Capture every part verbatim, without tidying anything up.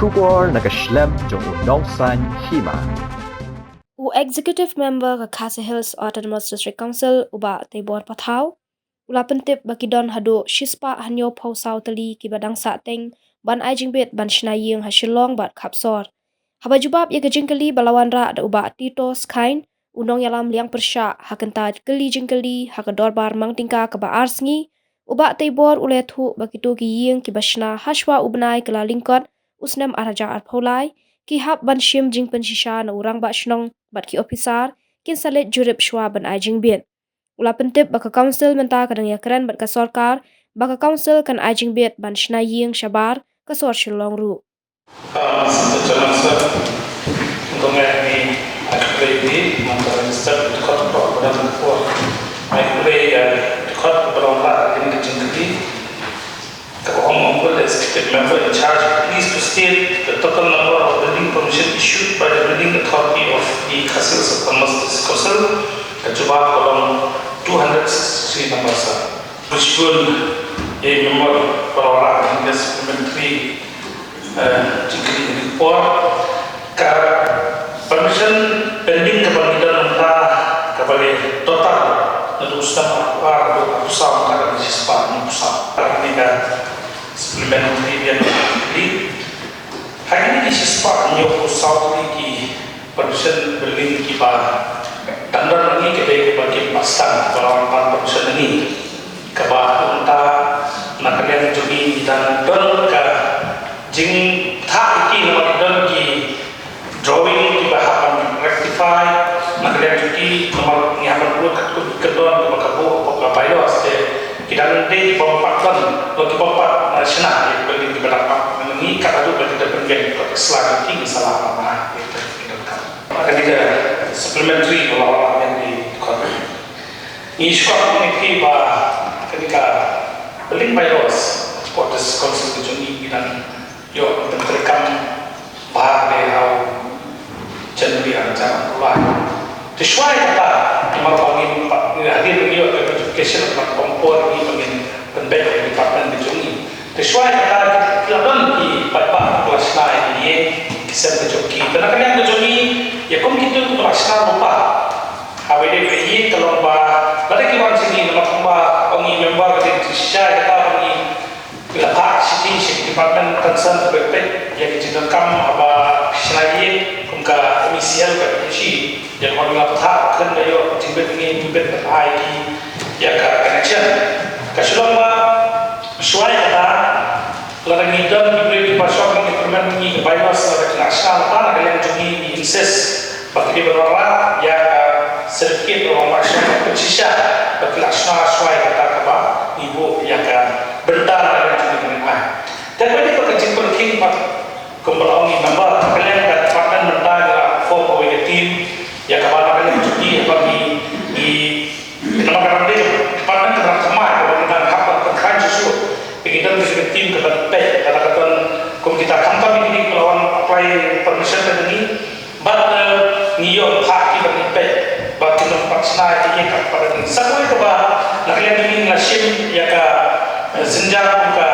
Khubor na ka shlem jong u nongsan hima. U Executive Member ka Khasi Hills Autonomous District Council, u Bah Teibor Pathaw, u la pyntip ba ki don haduh shispah hynñiewphew saw tylli kiba dang sah teng ban ai jingbit ban shna ïing ha Shillong bad Khapsor. Haba jubab ïa ka jingkylli ba la wanrah da u Bah Titos Khain, u nongïalam liang pyrshah ha kynta kylli jingkylli ha ka dorbar mang tyngka kaba ar sngi, u Bah Teibor u la ïathuh ba kito ki ïing kiba shna hashwa u bnai Kyllalyngkot u snem ar hajar arphew lai, ki hap ban shim jingpynshisha na u rangbah shnong bad ki ophisar, kin sa leit jurip shwa ban ai jingbit. U la pyntip ba ka council mynta ka dang ïakren bad ka sorkar ba ka council kan ai jingbit ban shna ïing shabar ka sor Shillong ruh. Um, Mister Chairman, sir, kong ni ai khublei ïa phi namar ka register dkhot ba dang por. Ai khublei ïa dkhot ba long la kin ka jingkylli. Ka ong ong the executive member in charge, pleased to state the total number of building permission issued by the building authority of the Khasi Hills Autonomous District Council, ka jubab ka long two hundred sixty-three number, sir. Khublei shibun ïa i member baroh, ïa ka supplementary, eh, jingkylli report. Ka permission pending kaba ngi don mynta kaba la total naduh u snem arphew ar haduh arphew saw, mynta ka dei shispah hynñiewphew saw. Kane ka supplementary biang kylli. Ha kine ki shispah hynñiewphew saw tylli ki permission building kiba dang don ha ngi, ki dei kiba kim pat sdang, kiba la wan pan permission ha ngi. Kaba mynta na ka liang jong ngi ngi dang don ka jingthah ïa ki, namar ki don ki drawing kiba hap ban rectify. Na ka liang jong ki namar ngi hap ban pynlut katkum ki kyndon kiba ka buh hapoh ka bylaws, te ki dang dei kiba ym pat don, ki bym pat, eh, shna ïa ki building kiba dang don ha ngi, kat haduh ba ki da pynbiang ïa ka sla jong ki, ngin sa lah ban ai ïa ki donkam. Kane ka supplementary ba la wan ha ngi, ngi sngewthuh ïa phi ba kane ka building bylaws hapoh District Council ka jong ngi, ngi dang ïoh ban pyntreikam bha ha u January ar hajar arphew lai. Te shuwa ïa kata, namar ba ngim pat, hadien ba ngi ïoh ka notification, namar ba ym por ngi ba ngin pynbeit ïa ka department ka jong ngi. Te shuwa ïa kata, ki la don ki paidbah kiba la shna ïa ki ïing, ki sem ka jong ki. Te na ka liang ka jong ngi, ïa kum kito kiba la shna lypa, haba ïadei bad ïing ka long ba lada ki wan sha ngi, namar kumba ong i member, ka dei jingshisha ïa kata ba ngi la phah shithi sha ki department concern kaba peit ïa ki jingdonkam haba shna ïing, kum ka M E C L, ka M E C, ïa kaba ngi la phah, khlem da ïoh jingbit ngi, ngi bit ban ai ki ïa ka connection. Ka shu long ba shuwa ïa kata, lada ngi don ki briew kiba shong, ngi implement ngi ka bylaws, lada ki la shna lypa, na ka liang jong ngi ngi insist ba ki dei ban wanrah ïa ka certificate ba ong ba shong, ka jingshisha ba ki la shna shuwa ïa kata kaba ngi buh ïa ka bynta na ka liang jong ngi ban ai. Te ba dei ba ka jingpynkhih ba kumba la ong i member, na ka liang ka department mynta ngi la form kawei ka team ïa kaba na ka liang jong ngi, haba ngi, ngi, namar ka dei department kaba thymmai, kaba ngi dang hap ban pynkhraw shuh shuh. Te ngi don ka team kaba peit, kaba ka don kum kita, khamtam ïa kine kiba la wan apply permission ka jong ngi. Bad, eh, ngi ïoh phah ki ban peit ba kin ym pat shna ïa ki ïing kat pat. Sa kawei kaba na ka liang jong ngi ngi la shim ïa ka, eh, sienjam ka,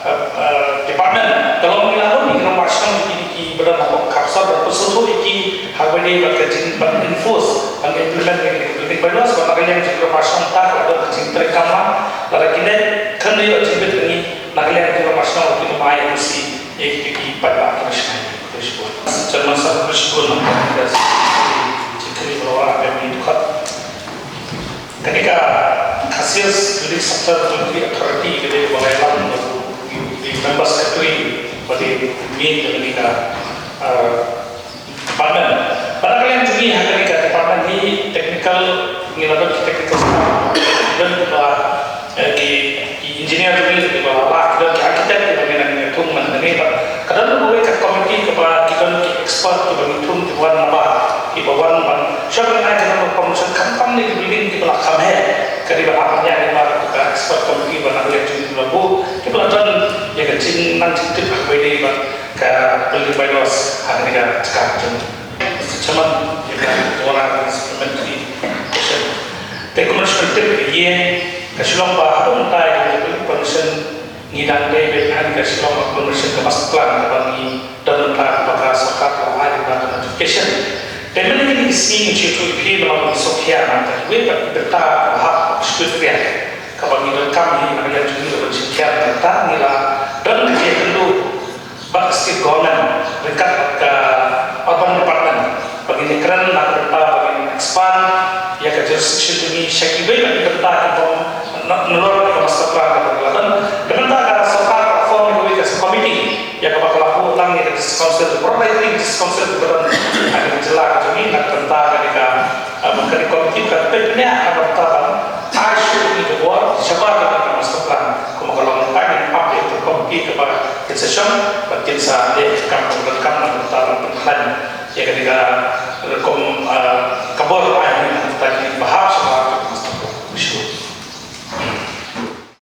eh, eh, department, ka long ngi la lum ïa ki rangbah shnong, ki, ki ba don hapoh Khapsor, ban pynsngewthuh ïa ki ha kaba ïadei bad ka jing, ban enforce, ban implement ïa ki building bylaws, bad na ka liang jong ki rangbah shnong, ta ka don ka jingtreikam, lada ki leit khlem da ïoh jingbit na ngi, na ka liang jong ki rangbah shnong kin ym ai N O C ïa ki, ki paidbah kiba shna ïa ki. Khublei shibun. Chairman sir, khublei shibun. Kane ka jingkylli ba la wanrah biang ïa ngi dkhot. Kane ka Khasi Hills Building Sector Regulatory Authority ka dei kaba la ïalam da u, u, u Member Secretary ba dei u admin jong kane ka, uh, department. Bad na ka liang jong ngi ha kane ka department hi technical, ngi la don ki technical staff, don kiba, eh, ki, ki engineer jong ngi kiba la, don ki architect kiba ngi nang ïathung man hangne, bad ka don kawei ka committee kaba ki don ki expert kiba ngi thung kiba wan nabar, kiba wan ban shong, ngi ai jingmut permission khamtam ïa ki building kiba la kham heh, ka dei ban hap ban ïaid nabar ka expert committee ba na ka liang jong ngi kiba la buh, kiba la don ïa ka jingnang jingtip ha kaba ïadei bad ka building bylaws ha kane ka jaka jong ngi. Mister Chairman, ïa ka, ïa ka supplementary question. Te kum ka supplementary ka ïa ka shu long ba haduh mynta ïa ka building permission Ngi dang dei beit ha ka Shillong Agglomeration ka master plan kaba ngi don mynta kaba ka sorkar ka la ai lyngba ka notification. Te mynta kine ki sngi ngi shu ïathuh ïa phi namar ba ngi sngewkhia na ka kiwei pat ki bynta kaba hap ha ka Secretariat kaba ngi donkam hi na ka liang jong ngi ban shim khia. Mynta ngi la don ka jingïakynduh bad ka State Government ryngkat bad ka Urban Department ba ngin ïakren na ka bynta ba ngin expand ïa ka jurisdiction jong ngi sha kiwei pat ki bynta ki bym nalor ka master plan kaba ngi la don. Ka bynta ka sorkar ka form ïa kawei ka committee ïa kaba ka la buh tang ïa ka District Council, ka District Council kaba don ha ka jylla ka jong ngi na ka bynta ka dei ka, ah, ka dei committee ka dei ka bynta ka bynta ban ai shuh ïa ka bor shabar ka master plan. Kumba ka long ka ngin ap ïa ka committee kaba kin sa shong bad kin sa leh ka kam ka kam na ka bynta ban pynkhlaiñ ïa ka dei ka rukom, ah, ka bor ai na ka bynta ki bah